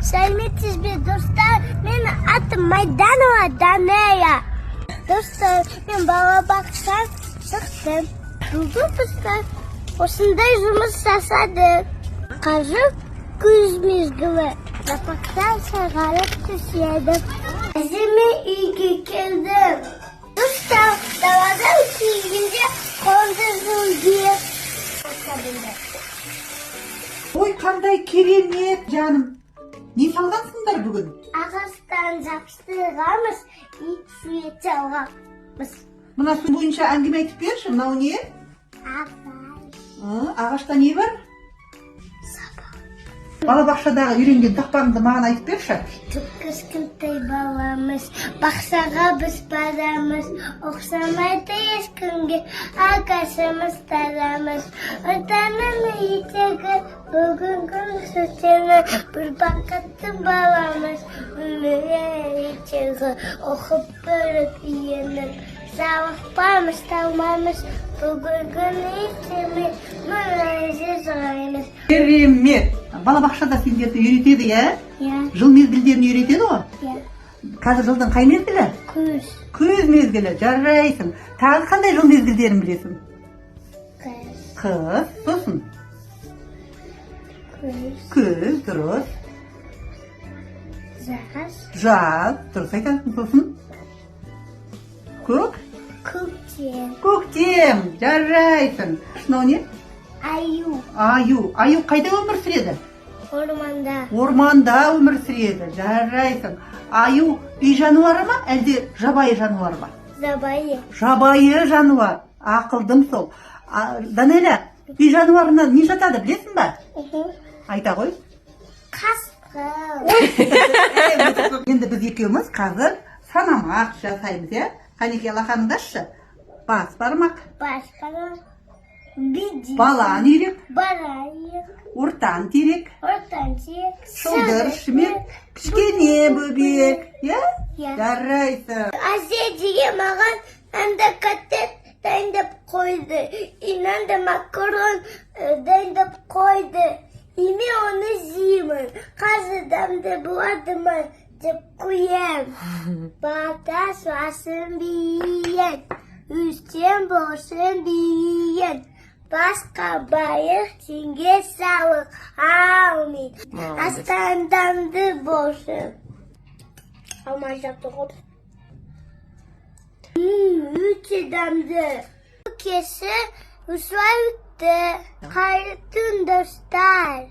Сәлеметсіз бе, достар? Менің атым Майданова Данея. Достар, мен балабақшадан шықтым. Бүгін достар, осындай жұмыс жасадық. Қазір күз мезгілі. Жапырақтар сарғайып түседі. Қазір мен үйге келдім. Достар, даладан келгенде қолды жуу керек. Ой, қандай керемет, жаным! Не салғансыңдар бүгін? Ағаштан жабыстырғанбыз и сурет салғанбыз. Мына су бойынша әңгіме айтып берші. Мынау не? Ағаш. Ағашта не бар? Балабақшадағы үйренген тақпағыңды маған айтып берші. Кішкентай баламыз, бақшаға біз барамыз, ұқсамайды ешкімге, ағашымыз тарамыз. Ортаның етегі бүгін көрсетемін, бір бақытты баламыз, өмірі етегі, оқып көріп үйреніп, жалықпаймыз, талмаймыз, бүгінгі ертемен сұраймыз. Керемет! Балабақшада сендерді үйретеді, иә? Иә. Жыл мезгілдерін үйретеді ғой? Иә. Қазір жылдың қай мезгілі? Күз. Күз мезгілі, жарайсың. Тағы қандай жыл мезгілдерін білесің? Қыс. Қыс, сосын? Күз. Күз, дұрыс. Жаз. Жаз, дұрыс айтасың, сосын? Көк? Көктем. Көктем, жарайсың. Мынау не? Аю. Аю. Аю қайда өмір сүреді? Орманда. Орманда өмір сүреді, жарайсың. Аю үй жануары ма, әлде жабайы жануар ма? Жабайы. Жабайы жануар, ақылдым сол. Данеля, үй жануарына не жатады, білесің ба? Айта ғой. Қасқыр. Енді біз екеуміз қазір санамақ жасаймыз, иә? Қанеки, алақаныңды ашшы. Бас бармақ. Бас бармақ. Биди. Балан үйрек. Барайық. Ортан терек. Ортан терек. Шылдыр шүмек, кішкене бөбек, иә? Иә. Жарайсың. Әже деген маған мынандай котлет дайындап қойды. И мынандай макарон дайындап қойды. И мен оны жеймін. Қазір дәмді болады ма деп қоямын. Бата суасын биік, үстем болсын биік. Басқа байық теңге салық, аумин. Молодец. Астан дәмді болсын. Алма жақты ғой. Өте дәмді. Кеші осылай өтті. Қайырлы түн, достар.